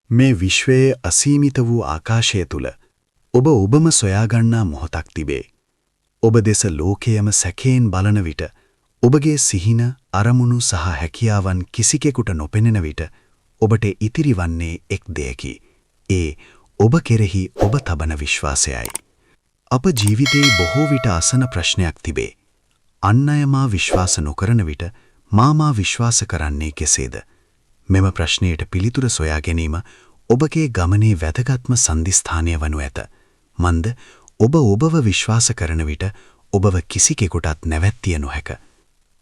මේ විශ්වයේ අසීමිත වූ ආකාශය තුල ඔබ ඔබම සොයාගන්නා මොහොතක් තිබේ. ඔබ දෙස ලෝකයම සැකයෙන් බලන විට, ඔබගේ සිහින, අරමුණු සහ හැකියාවන් කිසිකෙකුට නොපෙනෙන විට ඔබට ඉතිරි වන්නේ එක් දෙයකි. ඒ ඔබ කෙරෙහි ඔබ තබන විශ්වාසයයි. අප ජීවිතයේ බොහෝ විට අසන ප්‍රශ්නයක් තිබේ. අන් අය මා විශ්වාස නොකරන විට මා මා විශ්වාස කරන්නේ කෙසේද? මෙම ප්‍රශ්නයට පිළිතුර සොයා ගැනීම ඔබගේ ගමනේ වැදගත්ම සන්ධිස්ථානය වනු ඇත. මන්ද ඔබ ඔබව විශ්වාස කරන විට ඔබව කිසිකෙකුටත් නැවැත්තිය නොහැක.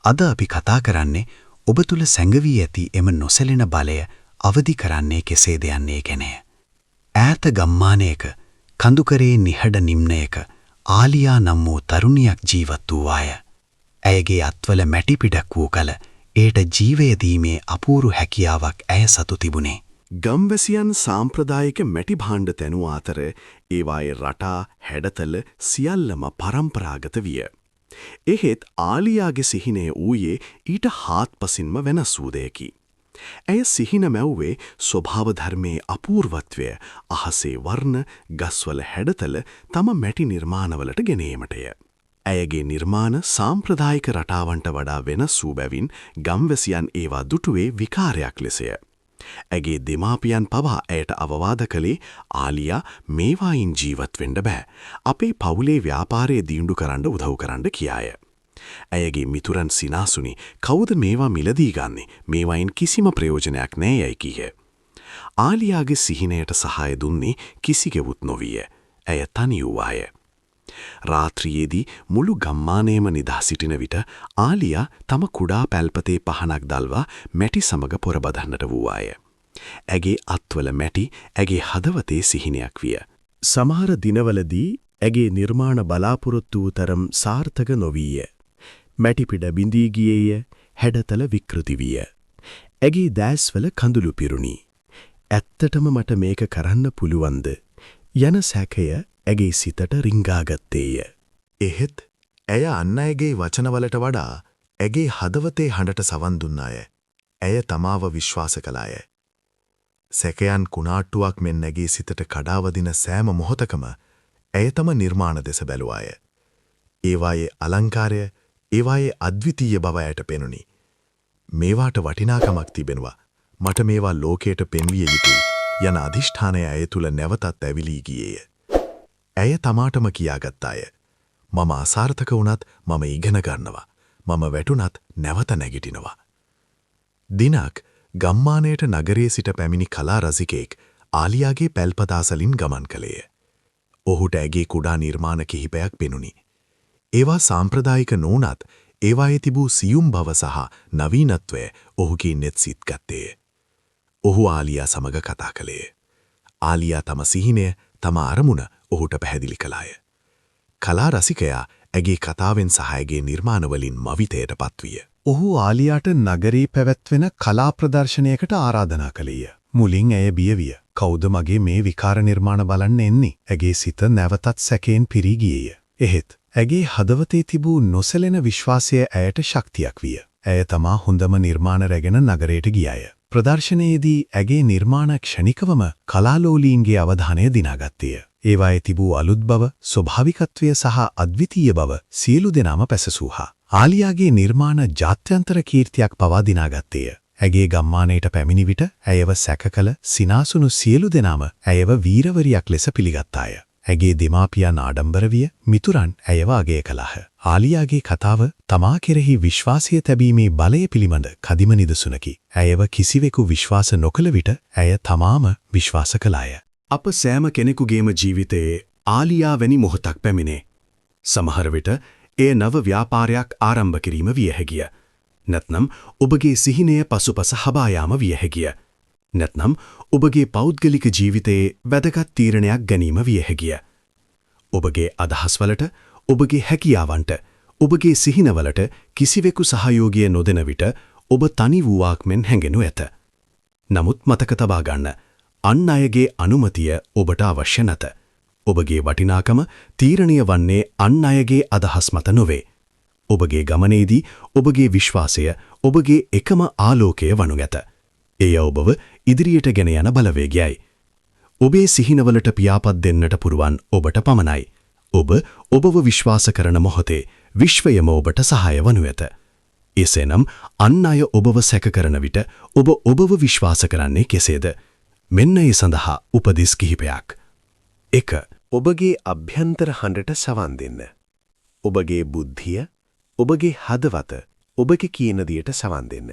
අද අපි කතා කරන්නේ ඔබ තුල සැඟවී ඇති එම නොසැලෙන බලය අවදි කරන්නේ කෙසේද යන්නේ ගැනය. ඈත ගම්මානයක, කඳුකරේ නිහඬ නිම්නයක, ආලියා නම් වූ තරුණියක් ජීවත් වූවාය. ඇයගේ අත්වල මැටි පිඩක් වූ කල එයට ජීවය දීමේ අපූරු හැකියාවක් ඇය සතු තිබුණේ. ගම්වැසියන් සාම්ප්‍රදායික මැටි භාණ්ඩ තැනූ අතර ඒවායේ රටා, හැඩතල සියල්ලම පරම්පරාගත විය. එහෙත් ආලියාගේ සිහිනය වූයේ ඊට හාත්පසින්ම වෙනස් වූ දෙයකි. ඇය සිහින මැව්වේ ස්වභාව ධර්මයේ අපූර්වත්වය, අහසේ වර්ණ, ගස්වල හැඩතල තම මැටි නිර්මාණවලට ගෙන ඒමටය. ඇයගේ නිර්මාණ සාම්ප්‍රදායික රටාවන්ට වඩා වෙනස් වූ බැවින් ගම්වැසියන් ඒවා දුටුවේ විකාරයක් ලෙසය. ඇගේ දෙමාපියන් පවා ඇයට අවවාද කළේ, "ආලියා, මේවායින් ජීවත් වෙන්න බෑ. අපේ පවුලේ ව්‍යාපාරය දියුණු කරන්න උදව් කරන්න" කියාය. ඇයගේ මිතුරන් සිනාසුනි, "කවුද මේවා මිලදී ගන්නේ? මේවායින් කිසිම ප්‍රයෝජනයක් නෑ" යයි කීහ. ආලියාගේ සිහිනයට සහාය දුන්නේ කිසිකෙකුත් නොවිය. ඇය තනි වූවාය. රාත්‍රියේදී මුළු ගම්මානයම නිදා සිටින විට ආලියා තම කුඩා පැල්පතේ පහනක් දල්වා මැටි සමග පොරබදන්නට වූවාය. ඇගේ අත්වල මැටි ඇගේ හදවතේ සිහිනයක් විය. සමහර දිනවලදී ඇගේ නිර්මාණ බලාපොරොත්තු වූ තරම් සාර්ථක නොවිය. මැටි පිඩ බිඳී ගියේය, හැඩතල විකෘති විය. ඇගේ දෑස්වල කඳුළු පිරුණි. ඇත්තටම මට මේක කරන්න පුළුවන්ද යන සැකය ඇගේ සිතට රිංගාගත්තේය. එහෙත් ඇය අන් අයගේ වචනවලට වඩා ඇගේ හදවතේ හඬට සවන් දුන්නාය. ඇය තමාව විශ්වාස කළාය. සැකයන් කුණාට්ටුවක් මෙන් ඇගේ සිතට කඩාවදින සෑම මොහොතකම ඇය තම නිර්මාණ දෙස බැලුවාය. ඒවායේ අලංකාරය, ඒවායේ අද්විතීය බව ඇයට පෙනුනි. මේවාට වටිනාකමක් තිබෙනවා. මට මේවා ලෝකයට පෙන්විය යුතුයි යන අධිෂ්ඨානය ඇය තුළ නැවතත් ඇවිලී ගියේය. ඇය තමාටම කියාගත්තාය. මම අසාර්ථක වුණත් මම ඉගෙන ගන්නවා. මම වැටුණත් නැවත නැගිටිනවා. දිනක් ගම්මානයට නගරයේ සිට පැමිණි කලා රසිකයෙක් ආලියාගේ පැල්පත අසලින් ගමන් කළේය. ඔහුට ඇගේ කුඩා නිර්මාණ කිහිපයක් පෙනුනි. ඒවා සාම්ප්‍රදායික නොවුනත් ඒවායේ තිබූ සියුම් බව සහ නවීනත්වය ඔහුගේ නෙත් සිත් ගත්තේය. ඔහු ආලියා සමග කතා කළේය. ආලියා තම සිහිනය, තම අරමුණ ඔහුට පැහැදිලි කළාය. කලා රසිකයා ඇගේ කතාවෙන් සහ ඇගේ නිර්මාණවලින් මවිතයට පත්විය. ඔහු ආලියාට නගරේ පැවැත්වෙන කලා ප්‍රදර්ශනයකට ආරාධනා කළේය. මුලින් ඇය බිය විය. කවුද මගේ මේ විකාර නිර්මාණ බලන්න එන්නේ? ඇගේ සිත නැවතත් සැකයෙන් පිරී ගියේය. එහෙත් ඇගේ හදවතේ තිබූ නොසැලෙන විශ්වාසය ඇයට ශක්තියක් විය. ඇය තමා හොඳම නිර්මාණ රැගෙන නගරයට ගියාය. ප්‍රදර්ශනයේදී ඇගේ නිර්මාණ ක්ෂණිකවම කලාලෝලීන්ගේ අවධානය දිනාගත්තේය. ඒවායේ තිබූ අලුත් බව, ස්වභාවිකත්වය සහ අද්විතීය බව සියලු දෙනාම පැසසූහා. ආලියාගේ නිර්මාණ ජාත්‍යන්තර කීර්තියක් පවා දිනාගත්තේය. ඇගේ ගම්මානයට පැමිණි විට ඇයව සැක කළ, සිනාසුණු සියලු දෙනාම ඇයව වීරවරියක් ලෙස පිළිගත්තාය. ඇගේ දෙමාපියන් ආඩම්බර විය, මිතුරන් ඇයව අගය කළාහ. ආලියාගේ කතාව තමා කෙරෙහි විශ්වාසය තැබීමේ බලය පිළිබඳ කදිම නිදසුනකි. ඇයව කිසිවෙකු විශ්වාස නොකළ විට ඇය තමාම විශ්වාස කළාය. අප සෑම කෙනෙකුගේම ජීවිතයේ ආලියා වැනි මොහොතක් පැමිණේ. සමහර විට එය නව ව්‍යාපාරයක් ආරම්භ කිරීම විය හැකිය. නැත්නම් ඔබගේ සිහිනය පසුපස හබා යාම විය හැකිය. නැත්නම් ඔබගේ පෞද්ගලික ජීවිතයේ වැදගත් තීරණයක් ගැනීම විය හැකිය. ඔබගේ අදහස්වලට, ඔබගේ හැකියාවන්ට, ඔබගේ සිහිනවලට කිසිවෙකු සහයෝගය නොදෙන විට ඔබ තනි වූවාක් මෙන් හැඟෙනු ඇත. නමුත් මතක තබා ගන්න, අන් අයගේ අනුමතිය ඔබට අවශ්‍ය නැත. ඔබගේ වටිනාකම තීරණය වන්නේ අන් අයගේ අදහස් මත නොවේ. ඔබගේ ගමනේදී ඔබගේ විශ්වාසය ඔබගේ එකම ආලෝකය වනු ඇත. එය ඔබව ඉදිරියට ගෙන යන බලවේගයයි. ඔබේ සිහිනවලට පියාපත් දෙන්නට පුරුවන් ඔබට පමණයි. ඔබ ඔබව විශ්වාස කරන මොහොතේ විශ්වයම ඔබට සහාය වනු ඇත. එසේනම් අන් අය ඔබව සැක කරන විට ඔබ ඔබව විශ්වාස කරන්නේ කෙසේද? මෙන්න ඒ සඳහා උපදෙස් කිහිපයක්. 1. ඔබගේ අභ්‍යන්තර හඬට සවන් දෙන්න. ඔබගේ බුද්ධිය, ඔබගේ හදවත, ඔබගේ කියන දියට සවන් දෙන්න.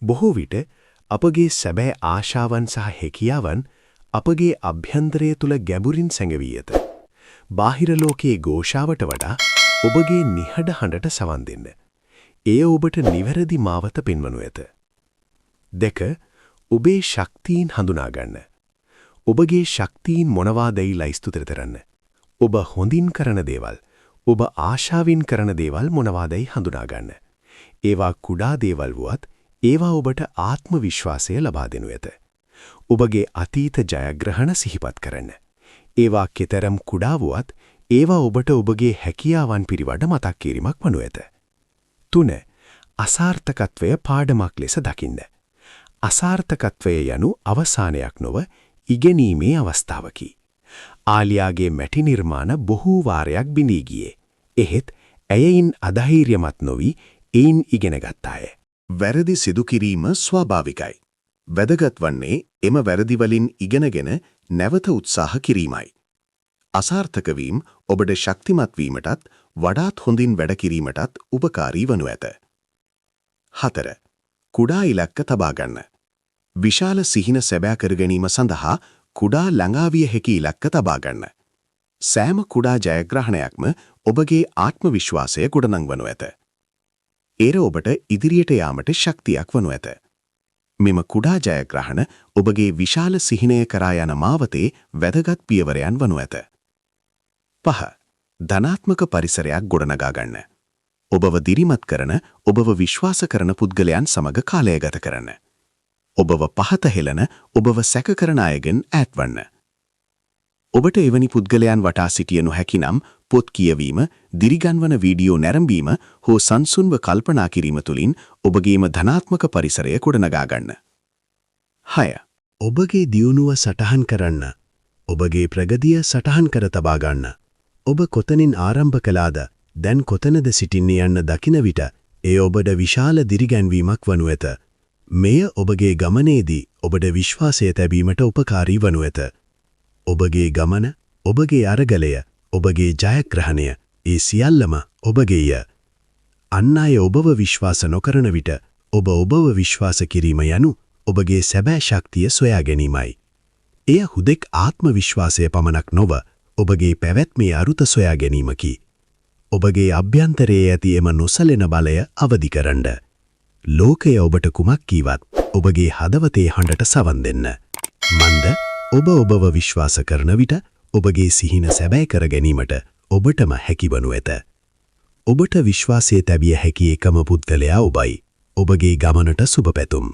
බොහෝ විට අපගේ සැබෑ ආශාවන් සහ හැකියාවන් අපගේ අභ්‍යන්තරය තුල ගැඹුරින් සැඟවී ඇත. බාහිර ලෝකයේ ഘോഷාවට වඩා ඔබගේ නිහඬ හඬට සවන් දෙන්න. එය ඔබට නිවැරදි මාවත පෙන්වනු ඇත. 2. ඔබේ ශක්තීන් හඳුනා ගන්න. ඔබගේ ශක්තීන් මොනවාදැයි ලයිස්තු කරන්න. ඔබ හොඳින් කරන දේවල්, ඔබ ආශාවෙන් කරන දේවල් මොනවාදැයි හඳුනා ගන්න. ඒවා කුඩා දේවල් වුවත් ඒවා ඔබට ආත්ම විශ්වාසය ලබා දෙනු ඇත. ඔබගේ අතීත ජයග්‍රහණ සිහිපත් කරන්න. ඒවා කෙතරම් කුඩා වුවත් ඒවා ඔබට ඔබගේ හැකියාවන් පිළිබඳ මතක් කිරීමක් වනු ඇත. 3. අසාර්ථකත්වය පාඩමක් ලෙස දකින්න. අසාර්ථකත්වය යනු අවසානයක් නොව ඉගෙනීමේ අවස්ථාවකි. ආලියාගේ මැටි නිර්මාණ බොහෝ වාරයක් බිඳී ගියේ. එහෙත් ඇය ඉන් අධෛර්යමත් නොවි එයින් ඉගෙන ගත්තාය. වැරදි සිදු කිරීම ස්වාභාවිකයි. වැදගත් වන්නේ එම වැරදි වලින් ඉගෙනගෙන නැවත උත්සාහ කිරීමයි. අසාර්ථක වීම ඔබට ශක්තිමත් වීමටත් වඩාත් හොඳින් වැඩ කිරීමටත් උපකාරී වනු ඇත. 4. කුඩා ඉලක්ක තබා ගන්න. විශාල සිහින සැබෑ කර ගැනීම සඳහා කුඩා ළඟා විය හැකි ඉලක්ක තබා ගන්න. සෑම කුඩා ජයග්‍රහණයක්ම ඔබගේ ආත්ම විශ්වාසය ගොඩනංවනු ඇත. එය ඔබට ඉදිරියට යාමට ශක්තියක් වනු ඇත. මෙම කුඩා ජයග්‍රහණ ඔබගේ විශාල සිහිනය කරා යන මාවතේ වැදගත් පියවරයන් වනු ඇත. 5. ධනාත්මක පරිසරයක් ගොඩනගා ගන්න. ඔබව දිරිමත් කරන, ඔබව විශ්වාස කරන පුද්ගලයන් සමග කාලය ගත කරන්න. ඔබව පහත හෙළන, ඔබව සැක කරන අයගෙන් ඈත් වන්න. ඔබට එවැනි පුද්ගලයන් වටා සිටිය නොහැකි නම් පොත් කියවීම, දිරිගන්වන වීඩියෝ නැරඹීම හෝ සංසුන්ව කල්පනා කිරීම තුළින් ඔබගේම ධනාත්මක පරිසරය ගොඩනගා ගන්න. 6. ඔබගේ දියුණුව සටහන් කරන්න. ඔබගේ ප්‍රගතිය සටහන් කර තබා ගන්න. ඔබ කොතනින් ආරම්භ කළාද, දැන් කොතනද සිටින්නේ යන්න දකින විට එය ඔබට විශාල දිරිගැන්වීමක් වනු ඇත. මෙය ඔබගේ ගමනේදී ඔබට විශ්වාසය තැබීමට උපකාරී වනු ඇත. ඔබගේ ගමන, ඔබගේ අරගලය, ඔබගේ ජයග්‍රහණය, ඒ සියල්ලම ඔබගේය. අන් අය ඔබව විශ්වාස නොකරන විට ඔබ ඔබව විශ්වාස කිරීම යනු ඔබගේ සැබෑ ශක්තිය සොයා ගැනීමයි. එය හුදෙක් ආත්ම විශ්වාසය පමණක් නොව ඔබගේ පැවැත්මේ අරුත සොයා ගැනීමකි. ඔබගේ අභ්‍යන්තරයේ ඇති එම නොසලෙන බලය අවදි කරන්න. ලෝකය ඔබට කුමක් කීවත් ඔබගේ හදවතේ හඬට සවන් දෙන්න. මන්ද ඔබ ඔබව විශ්වාස කරන විට ඔබගේ සිහින සැබෑ කර ගැනීමට ඔබටම හැකිවනු ඇත. ඔබට විශ්වාසය තැබිය හැකි එකම පුද්ගලයා ඔබයි. ඔබගේ ගමනට සුබ පැතුම්.